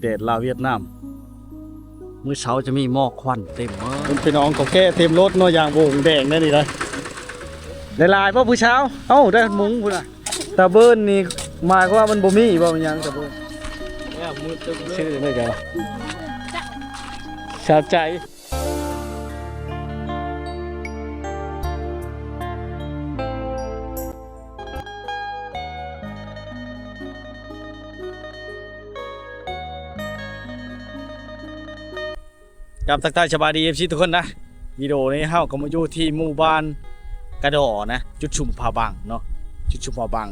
ແດດລາວຫວຽດນາມ ມື້ເຊົ້າຈະມີໝອກຄວັນເຕັມເບີດ. ເປັນ ພີ່ນ້ອງເຂົາແກ່ເຕັມລົດເນາະ ຢາງໂບງແດງແນວນີ້ເດ້. ຫຼາຍໆບໍ່ຜູ້ສາວ? ເອົ້າ ໄດ້ມຸງພຸ້ນນະ. ຕາເບີນນີ້ໝາຍຄວາມວ່າມັນບໍ່ມີບໍ່ ແມ່ນຫຍັງຕາເບີນ? ຊື່ໄດ້ກໍສະໃຈ. ຄັບ ທັກທາຍສະບາຍດີ ເອັຟຊີ ທຸກຄົນນະ. ວິດີໂອນີ້ເຮົາກໍມາຢູ່ທີ່ໝູ່ບ້ານກະດໍນະ ຈຸດຊຸມຜາບັງເນາະ ຈຸດຊຸມຜາບັງ.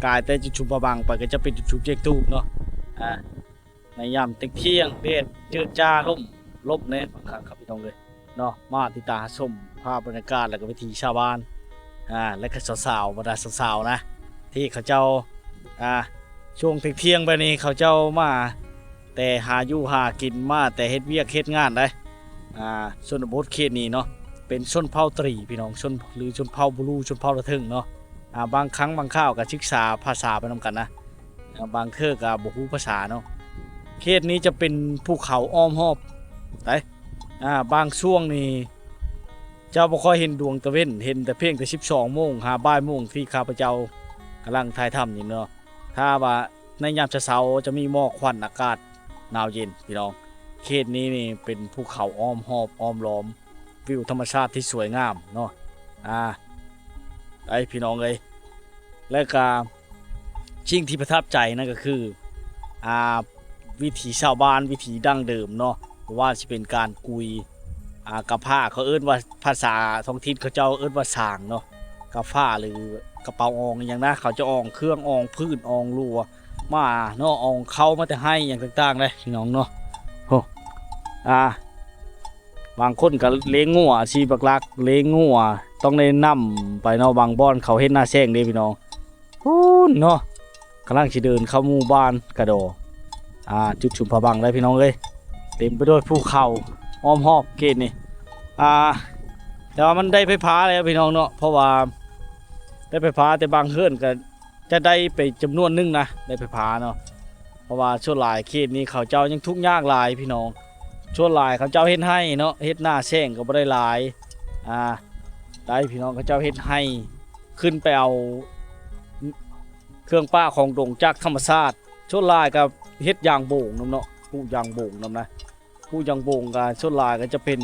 ກາຍແຕ່ຈຸດຊຸມຜາບັງໄປກໍຈະເປັນຈຸດຊຸມຈຽກຕູບເນາະ. ອ່າ ໃນຍາມຕອນທ່ຽງ ແດດເຈີດຈ້າ ລົມ ລົມແດ່ບາງຄັ້ງຄັບ ພີ່ນ້ອງເອີຍເນາະ. ມາຕິດຕາມຮັບຊົມພາບບັນຍາກາດ ແລະກໍວິຖີຊາວບ້ານ ອ່າ ແລະກໍສາວໆ ບັນດາສາວໆນະ ທີ່ເຂົາເຈົ້າ ອ່າ ຊ່ວງທ່ຽງໆແບບນີ້ ເຂົາເຈົ້າມາແຕ່ຫາຢູ່ຫາກິນ ມາແຕ່ເຮັດວຽກເຮັດງານໄດ໋. ອ່າ ຊົນນະບົດເຂດນີ້ເນາະ ເປັນຊົນເຜົ່າຕະຫຼີ ພີ່ນ້ອງ ຊົນ ຫຼື ຊົນເຜົ່າບູລູ ຊົນເຜົ່າລະເຖິງເນາະ. ອ່າ ບາງຄັ້ງບາງຄາວກໍສຶກສາພາສາໄປນຳກັນນະ. ອ່າ ບາງເທື່ອກໍບໍ່ຮູ້ພາສາເນາະ. ເຂດນີ້ຈະເປັນພູເຂົາອ້ອມຮອບໄດ໋. ອ່າ ບາງຊ່ວງນີ້ເຈົ້າບໍ່ຄ່ອຍເຫັນດວງຕາເວັນ ເຫັນແຕ່ພຽງແຕ່ສິບສອງໂມງຫາບ່າຍໂມງ ທີ່ຂ້າພະເຈົ້າກຳລັງຖ່າຍທຳນີ້ເນາະ. ຖ້າວ່າໃນຍາມເຊົ້າໆຈະມີໝອກຄວັນ ອາກາດໜາວເຢັນ ພີ່ນ້ອງ. ເຂດນີ້ນີ້ເປັນພູເຂົາອ້ອມຮອບອ້ອມລ້ອມ ວິວທຳມະຊາດທີ່ສວຍງາມເນາະ. ອ່າ ໄອ້ ພີ່ນ້ອງເອີຍ ແລະກະສິ່ງທີ່ປະທັບໃຈນັ້ນກໍຄື ອ່າ ວິຖີຊາວບ້ານ ວິຖີດັ້ງເດີມເນາະ. ບໍ່ວ່າຊິເປັນການກຸຍ ອ່າ ກະພ້າ ເຂົາເອີ້ນວ່າ ພາສາທ້ອງຖິ່ນເຂົາເຈົ້າເອີ້ນວ່າສາງເນາະ ກະພ້າ ຫຼື ກະເປົາອອງອີ່ຫຍັງນະ. ເຂົາຈະອອງເຄື່ອງ ອອງພືດ ອອງລົວມາເນາະ ອອງເຂົ້າມາແຕ່ໄຮ່ຫຍັງຕ່າງໆເດ້ ພີ່ນ້ອງເນາະ. ໂອ້ ອ່າ ບາງຄົນກໍລ້ຽງງົວ ອາຊີບຫຼັກໆລ້ຽງງົວ ຕ້ອງໄດ້ນຳໄປເນາະ. ບາງບ່ອນເຂົາເຮັດນາແຊງເດ້ ພີ່ນ້ອງ. ພຸ້ນເນາະ ກຳລັງຊິເດີນເຂົ້າໝູ່ບ້ານກະດໍ ອ່າ ຈຸດຊຸມຜາບັງໄດ໋ ພີ່ນ້ອງເອີຍ. ເຕັມໄປດ້ວຍພູເຂົາອ້ອມຮອບເຂດນີ້. ອ່າ ແຕ່ວ່າມັນໄດ້ໄຟຟ້າແລ້ວ ພີ່ນ້ອງເນາະ ເພາະວ່າໄດ້ໄຟຟ້າ ແຕ່ບາງເຮືອນກໍ ຈະໄດ້ໄປຈຳນວນໜຶ່ງນະ ໄດ້ໄຟຟ້າເນາະ. ເພາະວ່າສ່ວນຫຼາຍເຂດນີ້ເຂົາເຈົ້າຍັງທຸກຍາກຫຼາຍ ພີ່ນ້ອງ. ສ່ວນຫຼາຍເຂົາເຈົ້າເຮັດໄຮ່ເນາະ ເຮັດນາແຊງກໍບໍ່ໄດ້ຫຼາຍ. ອ່າ ໄດ້ ພີ່ນ້ອງ ເຂົາເຈົ້າເຮັດໄຮ່ ຂຶ້ນໄປເອົາເຄື່ອງປ່າຂອງດົງຈາກທຳມະຊາດ. ສ່ວນຫຼາຍກໍເຮັດຢາງໂບງນຳເນາະ ປູກຢາງໂບງນຳນະ. ປູກຢາງໂບງກໍສ່ວນຫຼາຍກໍຈະເປັນ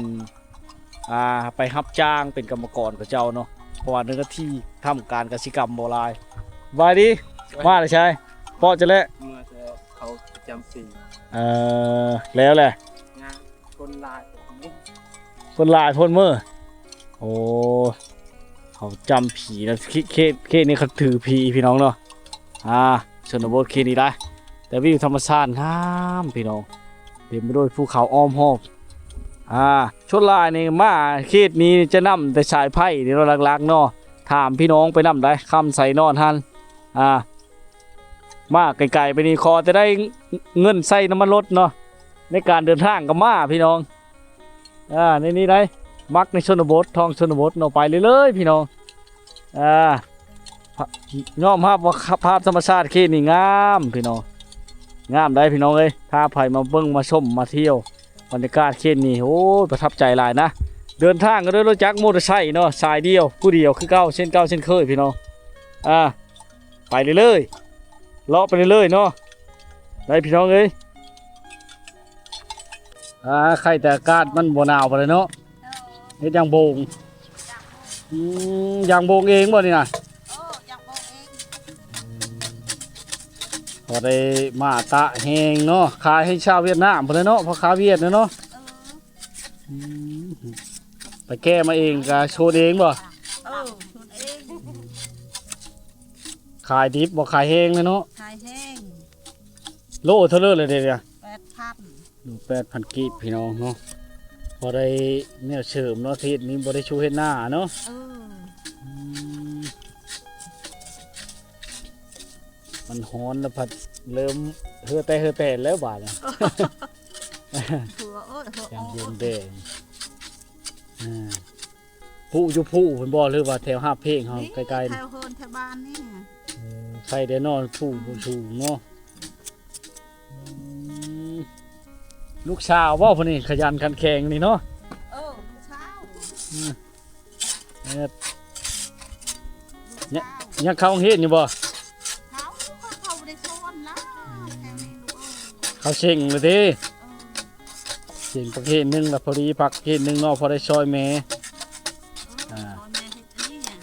ອ່າ ໄປຮັບຈ້າງເປັນກຳມະກອນເຂົາເຈົ້າເນາະ ເພາະວ່າເນື້ອທີ່ທຳການກະສິກຳບໍ່ຫຼາຍ. ສະບາຍດີ ມາແຕ່ໃສ? ເພາະຈະແລະ ມາແຕ່ເຂົາປະຈຳປີ. ເອີ ແລ້ວແຫຼະ ງານຄົນຫຼາຍ ຄົນຫຼາຍໂພດເມີ. ໂອ້ ເຂົາຈຳຜີນະ ເຂດ ເຂດນີ້ເຂົາຖືຜີ ພີ່ນ້ອງເນາະ. ອ່າ ຊົນນະບົດເຂດນີ້ໄດ໋ ແຕ່ວິວທຳມະຊາດງາມ ພີ່ນ້ອງ ເຕັມໄປດ້ວຍພູເຂົາອ້ອມຮອບ. ອ່າ ສ່ວນຫຼາຍນີ້ມາເຂດນີ້ຈະນຳແຕ່ສາຍໄຟນີ້ເນາະ ຫຼັກໆເນາະ. ຖາມພີ່ນ້ອງໄປນຳໄດ໋ ຄຳໄຊນອນຫັ້ນ. ອ່າ ມາໄກໆໄປນີ້ ຂໍແຕ່ໄດ້ເງິນໃສ່ນ້ຳມັນລົດເນາະ ໃນການເດີນທາງກໍມາ ພີ່ນ້ອງ. ອ່າ ໃນນີ້ໄດ໋ ມັກໃນຊົນນະບົດ ທ້ອງຊົນນະບົດເນາະ ໄປເລື້ອຍໆ ພີ່ນ້ອງ. ອ່າ ຍອມຮັບວ່າ ພາບທຳມະຊາດເຂດນີ້ງາມ ພີ່ນ້ອງ ງາມໄດ໋ ພີ່ນ້ອງເອີຍ. ຖ້າໃຜມາເບິ່ງມາຊົມມາທ່ຽວ ບັນຍາກາດເຂດນີ້ ໂອ້ຍ ປະທັບໃຈຫຼາຍນະ. ເດີນທາງກໍດ້ວຍລົດຈັກມໍເຕີໄຊເນາະ ສາຍດຽວ ຜູ້ດຽວຄືເກົ່າ ເຊັ່ນເກົ່າເຊັ່ນເຄີຍ ພີ່ນ້ອງ. ອ່າ ໄປເລື້ອຍໆ ເລາະໄປເລື້ອຍໆເນາະ ໄດ໋ ພີ່ນ້ອງເອີຍ. ອ່າ ໄຄແຕ່ອາກາດມັນບໍ່ໜາວປານໃດເນາະ. ເຮັດຢາງໂບງ. ອືມ ຢາງໂບງເອງບໍ່ນີ້ນະ? ເອີ ຢາງໂບງເອງ. ພໍໄດ້ມາຕາກແຫ້ງເນາະ ຂາຍໃຫ້ຊາວຫວຽດນາມພຸ້ນແຫຼະເນາະ ພໍ່ຄ້າຫວຽດນະເນາະ. ເອີ ອືມ ໄປແກ່ມາເອງກະໂຊນເອງບໍ່? ເອີ ໂຊນເອງ. ຂາຍດິບບໍ່ ຂາຍແຫ້ງເລີຍເນາະ? ຂາຍແຫ້ງ. ໂລເທົ່າເລີຍເດ? ແປດພັນ. ໂລແປດພັນກີບ ພີ່ນ້ອງເນາະ. ພໍໄດ້ແນວເສີມເນາະ ເຮັດນີ້ບໍ່ໄດ້ຊູເຮັດນາເນາະ. ເອີ ອືມ ມັນຮ້ອນແລ້ວພັດເລີ່ມເຫື່ອແຕກເຫື່ອແຕນແລ້ວບາດນີ້. ຫົວໂອ້ຍ ຫົວ ຢາງໂບງແດງ. ອ່າ ພູຢູ່ພູພຸ້ນບໍ່ ຫຼືວ່າແຖວຫາບເພງເຮົາໃກ້ໆ? ນີ້ ໃກ້ໆ ແຖວເຮືອນແຖວບ້ານນີ້. ເອີ ໄຄແດ່ເນາະ ພູ ອືມ ສູງເນາະ. ອືມ ລູກສາວບໍ່ຜູ້ນີ້ ຂະຫຍັນຂັນແຂງນີ້ເນາະ? ເອີ ລູກສາວ ອືມ ເອີ ຍັງ ຍັງເຂົ້າໂຮງຮຽນຢູ່ບໍ່? ເຂົ້າ ເຂົາບໍ່ໄດ້ສອນລະ ອືມ ແຖວນີ້ລູກເອີຍ ເຂົາເສັງແລ້ວຕິ? ເອີ ເສັງປະເພດໜຶ່ງລະ ພໍດີພັກເພດໜຶ່ງເນາະ ພໍໄດ້ຊ່ອຍແມ່ ເອີ ອາ ຊ່ອຍແມ່ເຮັດອັນນີ້ຫຍັງ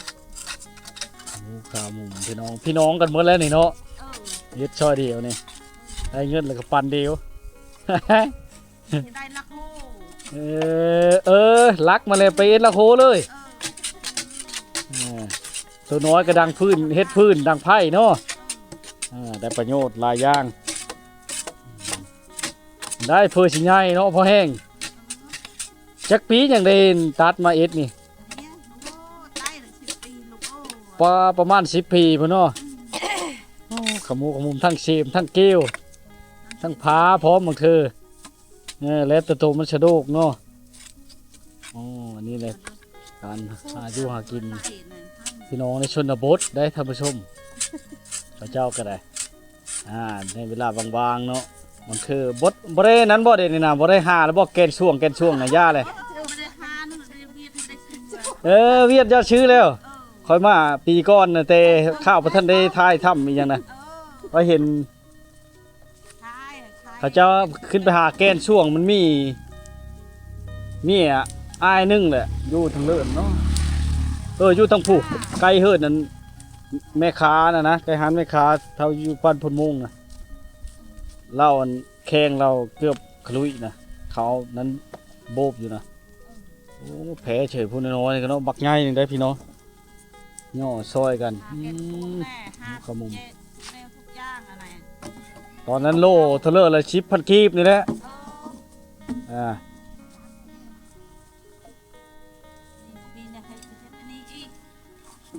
ໝູ່ຂ້າໝູ່ພີ່ນ້ອງ ພີ່ນ້ອງກັນໝົດແລ້ວນີ້ເນາະ ເອີ ເຮັດຊ່ອຍດຽວນີ້ ໄດ້ເງິນແລ້ວກໍປັນດຽວ ຊິໄດ້ລັກໂຮ ເອີ ເອີ ລັກມາແລ້ວໄປເຮັດລັກໂຮເລີຍ ເອີ ເອີ ໂຕນ້ອຍກໍດັງຟືນ ເຮັດຟືນດັງໄຟເນາະ ເອີ ໄດ້ປະໂຫຍດຫຼາຍຢ່າງ ໄດ້ເພື່ອຊິໃຫຍ່ເນາະ ພໍແຮງ ຈັກປີຈັ່ງໄດ້ຕັດມາເອັດນີ້? ປະ ປະມານສິບປີພຸ້ນເນາະ ອືມ ໂອ້ ຂະໝູກຂະມຸມ ທັງເສມ ທັງເກວ ທັງຜາພ້ອມບາງເທື່ອ ເອີ ແລ້ວແຕ່ໂຕມັນສະດວກເນາະ ໂອ້ ອັນນີ້ແຫຼະ ການຫາຢູ່ຫາກິນ ພີ່ນ້ອງໃນຊົນນະບົດໄດ໋ທ່ານຜູ້ຊົມ ເຂົາເຈົ້າກໍໄດ້ ອ່າ ໃນເວລາວ່າງໆເນາະ ມັນຄືບໍ່ ບໍ່ໄດ້ນັ້ນບໍ່ ດຽວນີ້ນະ ບໍ່ໄດ້ຫາແລ້ວບໍ່ ແກ່ນຊ່ວງ ແກ່ນຊ່ວງນະ ຢ່າເລີຍ ເອີ ວຽດຢ່າຊື້ແລ້ວ ເອີ ຂ້ອຍມາປີກ່ອນນະ ແຕ່ຂ້າວບໍ່ທັນໄດ້ຖ່າຍທຳອີ່ຫຍັງນະ ເອີ ຂ້ອຍເຫັນ ເຂົາເຈົ້າຂຶ້ນໄປຫາແກ່ນຊ່ວງ ມັນມີ ມີອ້າຍໜຶ່ງແຫຼະ ຢູ່ທາງເລີນເນາະ ເອີ ຢູ່ທາງຜູ້ ໃກ້ເຮືອນນັ້ນ ແມ່ຄ້ານະນະ ໃກ້ຮ້ານແມ່ຄ້າ ເຮົາຢູ່ບ້ານໂພນໂມງນະ ລາວອັນແຂ້ງລາວເກືອບຂະລຸຍນະ ເຂົານັ້ນໂບບຢູ່ນະ ໂອ້ ແພ້ເສີຍ ຜູ້ນ້ອຍໆນີ້ກໍເນາະ ບັກໃຫຍ່ໜຶ່ງໄດ໋ພີ່ນ້ອງ ຫຍໍ້ຊ່ອຍກັນ ຫາເຮັດ ອືມ ແມ່ຫາ ຂະໝຸມ ແນວທຸກຢ່າງຫັ້ນແຫຼະ ຕອນນັ້ນໂລເທົ່າເລີລະ ສິບພັນກີບນີ້ແຫຼະ ເອີ ອ່າ ມີແນວໃຫ້ເຮັດອັນນີ້ອີກ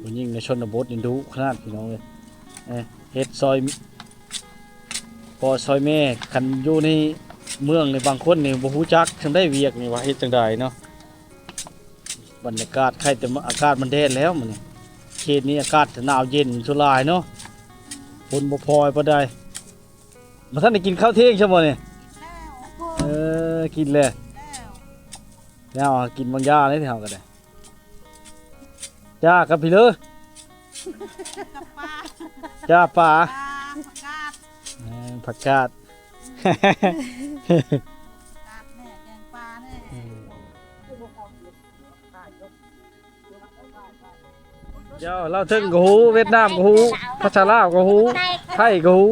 ຜູ້ຍິງໃນຊົນນະບົດນີ້ດຸຂະໜາດ ພີ່ນ້ອງເອີຍ ເອີ ເຮັດຊ່ອຍພໍ່ຊ່ອຍແມ່ ຄັນຢູ່ໃນເມືອງນີ້ ບາງຄົນນີ້ບໍ່ຮູ້ຈັກ ຈັ່ງໄດ້ວຽກນີ້ວ່າເຮັດຈັ່ງໃດເນາະ. ບັນຍາກາດ ໃຄ່ແຕ່ ອາກາດມັນແດດແລ້ວມື້ນີ້ ເຂດນີ້ອາກາດຈະໜາວເຢັນສ່ວນຫຼາຍເນາະ ຝົນບໍ່ພອຍປານໃດ. ບໍ່ທັນໄດ້ກິນເຂົ້າທ່ຽງຊ້ຳບໍ່ນີ້? ເອີ ກິນແລ້ວ ແລ້ວກິນບາງຢ່າງເດ້ ເຮົາກໍໄດ້ ຈ້າກັບພີເລີ ກັບປາ ຈ້າປາ ປາ ຜັກກາດ ເອີ ຜັກກາດ ຜັກກາດແມ່ ແກງປາແນ່ ເອີ. ເຈົ້າ ລາວເທິງກໍຮູ້ ຫວຽດນາມກໍຮູ້ ພາສາລາວກໍຮູ້ ໄທກໍຮູ້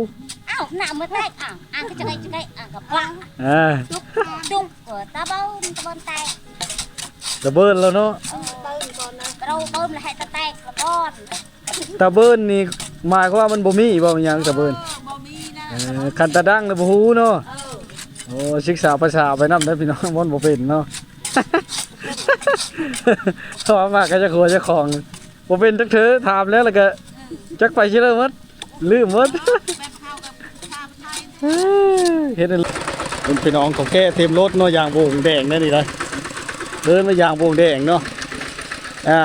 ອ້າວ ນ້ຳມັນແຕກ ອ້າວ ອ່ານກໍຈະໄດ້ ຈະໄດ້ ອ່ານກໍປະ ເອີ ຈຸກ ຈຸກ ເອີ ຕາເບິ່ນ ຕາເບິ່ນແຕກ ຕາເບິ່ນແລ້ວເນາະ ເອີ ເບິ່ນກ່ອນນະ ເຮົາເບິ່ນແລ້ວໃຫ້ຕາແຕກລະກ່ອນ. ຕາເບິ່ນນີ້ໝາຍຄວາມວ່າມັນບໍ່ມີບໍ່ ມີຫຍັງຕາເບິ່ນ ເອີ ບໍ່ມີນະ ເອີ ຄັນຕາດັງລະບໍ່ຮູ້ເນາະ ເອີ ໂອ້ ສຶກສາພາສາໄປນຳເດີພີ່ນ້ອງ ມັນບໍ່ເປັນເນາະ ເພາະວ່າມາກໍຈະຄົວຈະຂອງ ບໍ່ເປັນຈັກເທື່ອ ຖາມແລ້ວລະກະ ເອີ ຈັກໄປຊິເລີໝົດ ລືມໝົດ ເອີ ແບບເຮົາກັບພາໄທ ເອີ ເຮັດໃຫ້ ເປັນພີ່ນ້ອງເຂົາແກ່ເຕັມລົດເນາະ ຢາງໂບງແດງແນວນີ້ນະ ເອີ້ນວ່າຢາງໂບງແດງເນາະ ອ່າ.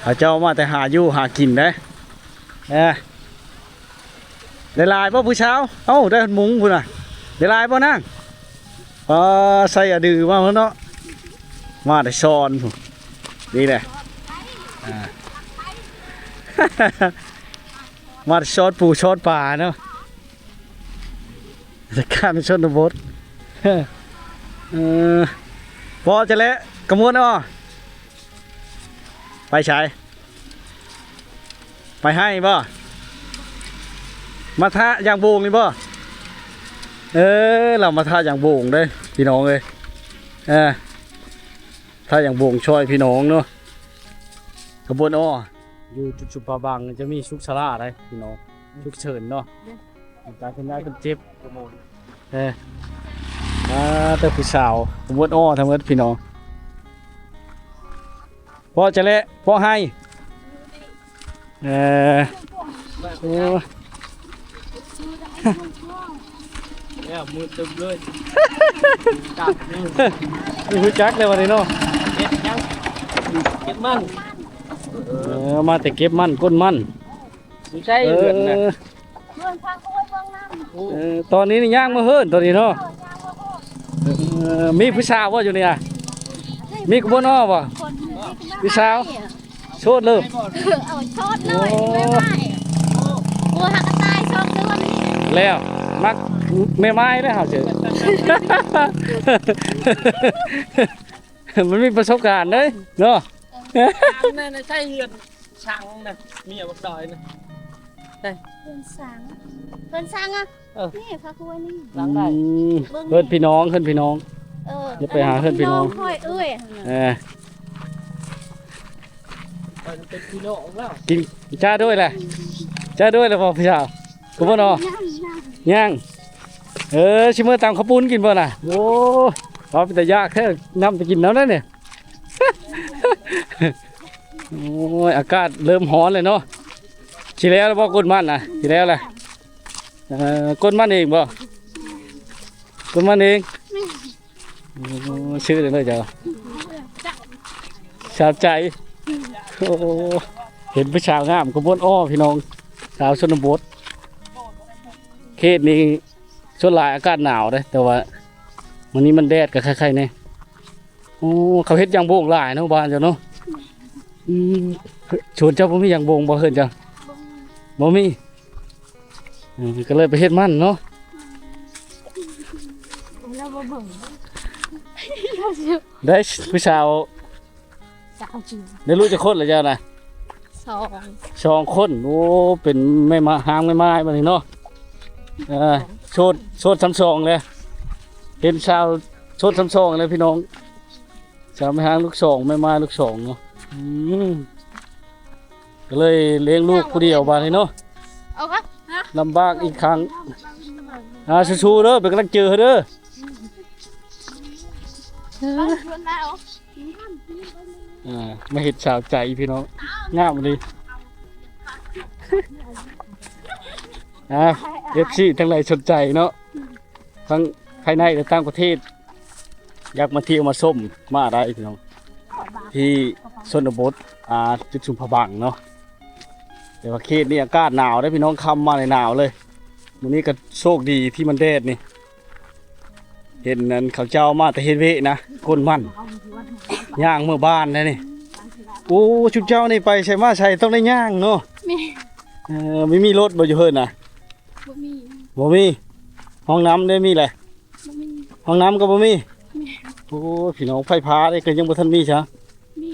ເຂົາເຈົ້າມາແຕ່ຫາຢູ່ຫາກິນເດ້ ເອີ ໄດ້ຫຼາຍບໍ່ຜູ້ສາວ? ເອົ້າ ໄດ້ຫົດມຸງພຸ້ນນະ ໄດ້ຫຼາຍບໍ່ນາງ? ປາ ໃສ່ອະດືມາເນາະ ມາແຕ່ຊອນພຸ້ນ ນີ້ແຫຼະ ອ່າ ມາແຕ່ຊອນປູຊອນປາເນາະ. ຈັດການໃນຊົນນະບົດ ເອີ ພໍຈະແລະ ກະມວນອໍ ໄປໃສ? ໄປໃຫ້ບໍ່? ມາທະຢາງໂບງນີ້ບໍ່? ເອີ ລາວມາທະຢາງໂບງເດ້ພີ່ນ້ອງເອີຍ ເອີ ທະຢາງໂບງຊ່ອຍພີ່ນ້ອງເນາະ ກະບວນອໍ. ຢູ່ຈຸດຊຸມພະບັງຈະມີສຸກສາລາໄດ໋ພີ່ນ້ອງ ສຸກເສີນເນາະ ຕາຍເພິ່ນຍາຍເພິ່ນເຈັບ ເອີ ອ່າ ແຕ່ຜູ້ສາວ ໝົດອໍທັງໝົດພີ່ນ້ອງ ພໍຈະແລະ ພໍໃຫ້ ເອີ ໂອ້ ແລ້ວມືຕຶບເລີຍ ຈັບ ຮູ້ຈັກແລ້ວບັດນີ້ເນາະ ເກັບຫຍັງ ເກັບມັນ ເອີ ມາແຕ່ເກັບມັນ ກົ້ນມັນ ຢູ່ໃສເຮືອນນະ ເອີ ເມືອງພາໂອ້ຍເມືອງນຳ ເອີ ຕອນນີ້ນີ້ຍ່າງມາເຮືອນຕອນນີ້ເນາະ. ເອີ ມີຜູ້ສາວບໍ່ຢູ່ນີ້ອະ? ມີກະບົນອ້ອບໍ່? ຜູ້ສາວໂສດເລີຍ. ເອົາໂສດເລີຍ. ໂອ້ ແມ່ໄມ້ ໂອ້ ຫາກະຕາຍສອງເດືອນນີ້ແລ້ວ. ມັກແມ່ໄມ້ເດ້ເຮົາເຈີ ມັນມີປະສົບການເດ້ເນາະ. ເອີ ໃນ ໃນໃຊ້ເຮືອນ ສັງນະ ເມຍບັກດອຍນະ ເຮືອນສັງ ເຮືອນສັງອະ. ເອີ ນີ້ພາຄົວນີ້ ຫຼັງໃດ? ອືມ ເຮືອນພີ່ນ້ອງ ເຮືອນພີ່ນ້ອງ. ເອີ ຢ່າໄປຫາເຮືອນພີ່ນ້ອງ ຂ້ອຍເອີຍ. ເອີ ຂ້ອຍເປັນພີ່ນ້ອງລາວ. ກິນຈ້າດ້ວຍແຫຼະ ຈ້າດ້ວຍແຫຼະບໍ່ພີ່ສາວ? ຄືບໍ່ເນາະ? ຍັງ ຍັງ ຍັງ. ເອີ ຊິເມືອຕຳເຂົ້າປຸ້ນກິນບໍ່ນະ? ໂອ້ ວ່າເປັນຕາຢາກແທ້ ນ້ຳໄປກິນນ້ຳໄດ້ນີ້. ໂອ້ຍ ອາກາດເລີ່ມຮ້ອນແລ້ວເນາະ. ຊິແລ້ວແລ້ວບໍ່ກົ້ນມັນນະ? ຊິແລ້ວແລ້ວ. ເອີ ກົ້ນມັນເອງບໍ່? ກົ້ນມັນເອງ. ໂອ້ ຊື່ຈັ່ງໃດເຈົ້າ? ສາວໃຈ. ໂອ້ ເຫັນຜູ້ສາວງາມກະບົນອ້ອພີ່ນ້ອງ ສາວຊົນນະບົດ. ເຂດນີ້ສ່ວນຫຼາຍອາກາດໜາວເດ້ ແຕ່ວ່າມື້ນີ້ມັນແດດກະໄຄໆແດ່. ໂອ້ ເຂົາເຮັດຢາງໂບງຫຼາຍເນາະ ບ້ານເຈົ້າເນາະ. ອືມ ສວນເຈົ້າບໍ່ມີຢາງໂບງບໍ່? ເຮືອນເຈົ້າບໍ່ມີ. ເອີ ກະເລີຍໄປເຮັດມັນເນາະ. ໄດ້ຜູ້ສາວ ສາມສີ່ ໄດ້ລູກຈັກຄົນລະເຈົ້ານະ? ສອງ ສອງຄົນ. ໂອ້ ເປັນແມ່ມາ ຮ້າງແມ່ໝ້າຍບາດນີ້ເນາະ. ເອີ ໂສດ ໂສດຊ້ຳສອງແລ້ວ. ເຫັນສາວໂສດຊ້ຳສອງແລ້ວພີ່ນ້ອງ. ສາວແມ່ຮ້າງລູກສອງ ແມ່ໝ້າຍລູກສອງເນາະ. ອືມ ກະເລີຍລ້ຽງລູກຜູ້ດຽວບາດນີ້ເນາະ. ເອົາວະ ລຳບາກອີກຄັ້ງ. ອ່າ ສູ້ໆເດີ ເປັນກຳລັງໃຈໃຫ້ເດີ. ອ່າ ມາເຮັດສາວໃຈພີ່ນ້ອງ ງາມອີ່ຫຼີ. ອ່າ ເອັຟຊີທັງຫຼາຍສົນໃຈເນາະ ທັງພາຍໃນ ແລະ ຕ່າງປະເທດ ຢາກມາທ່ຽວມາຊົມ ມາໄດ້ພີ່ນ້ອງ ທີ່ຊົນນະບົດ ອ່າ ຈຸດຊຸມພະບັງເນາະ. ແຕ່ວ່າເຂດນີ້ອາກາດໜາວເດ້ພີ່ນ້ອງ ຄ່ຳມານີ້ໜາວເລີຍ. ມື້ນີ້ກະໂຊກດີທີ່ມັນແດດນີ້ ເຫັນອັນເຂົາເຈົ້າມາແຕ່ເຮັດວຽກນະ ກົ້ນມັນ ຍ່າງເມືອບ້ານໄດ້ນີ້. ໂອ້ ຊຸມເຈົ້ານີ້ໄປໃສມາໃສຕ້ອງໄດ້ຍ່າງເນາະ. ແມ່ນ. ເອີ ມີ ມີລົດບໍ່ຢູ່ເຮືອນນະ? ບໍ່ມີ ບໍ່ມີ. ຫ້ອງນ້ຳໄດ້ມີແຫຼະ? ບໍ່ມີ. ຫ້ອງນ້ຳກະບໍ່ມີ. ແມ່ນ. ໂອ້ ພີ່ນ້ອງ ໄຟຟ້າເດ້ກະຍັງບໍ່ທັນມີຊະ. ມີ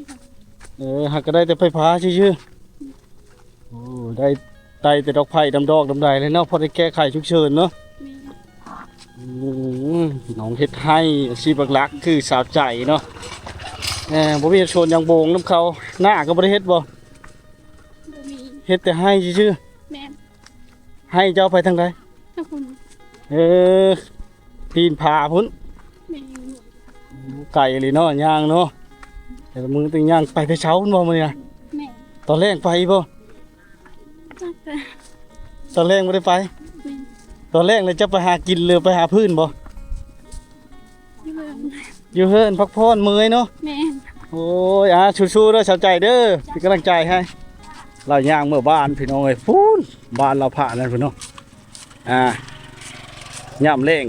ເອີ ຫາກກະໄດ້ແຕ່ໄຟຟ້າຊື່ໆ. ໂອ້ ໄດ້ ໄດ້ແຕ່ດອກໄຜ່ດຳດອກດຳໃດເລີຍເນາະ ພໍໄດ້ແກ້ໄຂສຸກເສີນເນາະ. ແມ່ນ. ອືມ ພີ່ນ້ອງເຮັດໄຮ່ ອາຊີບຫຼັກໆຄືສາວໃຈເນາະ. ເອີ ບໍ່ມີສວນຢາງໂບງນຳເຂົາ ນາກະບໍ່ໄດ້ເຮັດບໍ່? ບໍ່ມີ. ເຮັດແຕ່ໄຮ່ຊື່ໆ. ແມ່ນ. ໄຮ່ເຈົ້າໄປທາງໃດ? ທາງພຸ້ນ. ເອີ ຕີນຜາພຸ້ນ. ແມ່ນ. ໄກອີ່ຫຼີເນາະ ຍ່າງເນາະ ແຕ່ລະມື້ຕ້ອງຍ່າງໄປແຕ່ເຊົ້າພຸ້ນບໍ່ມື້ນີ້ນະ? ແມ່ນ. ຕອນແລງໄປບໍ່? ຈັກແຕ່ ຕອນແລງບໍ່ໄດ້ໄປ. ແມ່ນ. ຕອນແລງແລ້ວຈະໄປຫາກິນ ຫຼືໄປຫາພື້ນບໍ່? ຢູ່ເຮືອນ ຢູ່ເຮືອນພັກຜ່ອນເມື່ອຍເນາະ. ແມ່ນ. ໂອ້ຍ ອ່າ ສູ້ໆເດີ ສາວໃຈເດີ ເປັນກຳລັງໃຈໃຫ້. ລາວຍ່າງເມືອບ້ານພີ່ນ້ອງເອີຍ ພຸ້ນ ບ້ານລາວພະນັ້ນພຸ້ນເນາະ. ອ່າ ຍາມແລງ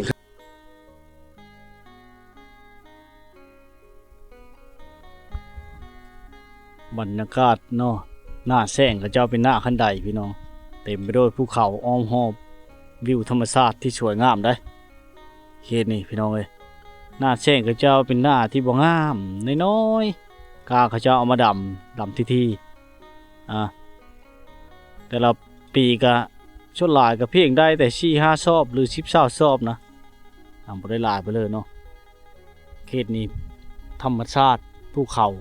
ບັນຍາກາດເນາະ ໜ້າແຊງເຂົາເຈົ້າເປັນໜ້າຄັນໄດພີ່ນ້ອງ ເຕັມໄປດ້ວຍພູເຂົາອ້ອມຮອບ ວິວທຳມະຊາດທີ່ສວຍງາມເດ້ ເຂດນີ້ພີ່ນ້ອງເອີຍ. ໜ້າແຊງເຂົາເຈົ້າເປັນໜ້າທີ່ບໍ່ງາມ ນ້ອຍໆ ກາເຂົາເຈົ້າເອົາມາດຳ ດຳຖີ່ໆ ອ່າ ແຕ່ລະປີກະ ສ່ວນຫຼາຍກະພຽງໄດ້ແຕ່ສີ່ຫ້າຊອບ ຫຼືສິບຊາວຊອບນະ ອ່າ ບໍ່ໄດ້ຫຼາຍປານໃດເນາະ. ເຂດນີ້ທຳມະຊາດ ພູເຂົາ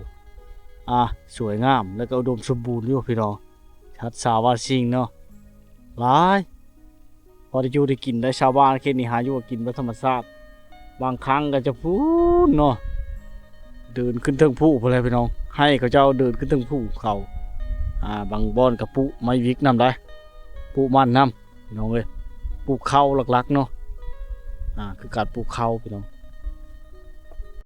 ອ່າ ສວຍງາມ ແລະກະອຸດົມສົມບູນຢູ່ພີ່ນ້ອງ ຮັກສາບາງສິ່ງເນາະ ຫຼາຍ ພໍໄດ້ຢູ່ໄດ້ກິນໄດ້. ຊາວບ້ານເຂດນີ້ຫາຢູ່ຫາກິນແບບທຳມະຊາດ ບາງຄັ້ງກະຈະພຸ້ນເນາະ ເດີນຂຶ້ນເທິງພູພຸ້ນແຫຼະພີ່ນ້ອງ ໄຮ່ເຂົາເຈົ້າເດີນຂຶ້ນເທິງພູເຂົາ ອ່າ ບາງບ່ອນກະປູກໄມ້ວິກນຳໄດ໋ ປູກມັນນຳ ພີ່ນ້ອງເອີຍ ປູກເຂົ້າຫຼັກໆເນາະ ອ່າ ຄືການປູກເຂົ້າພີ່ນ້ອງ.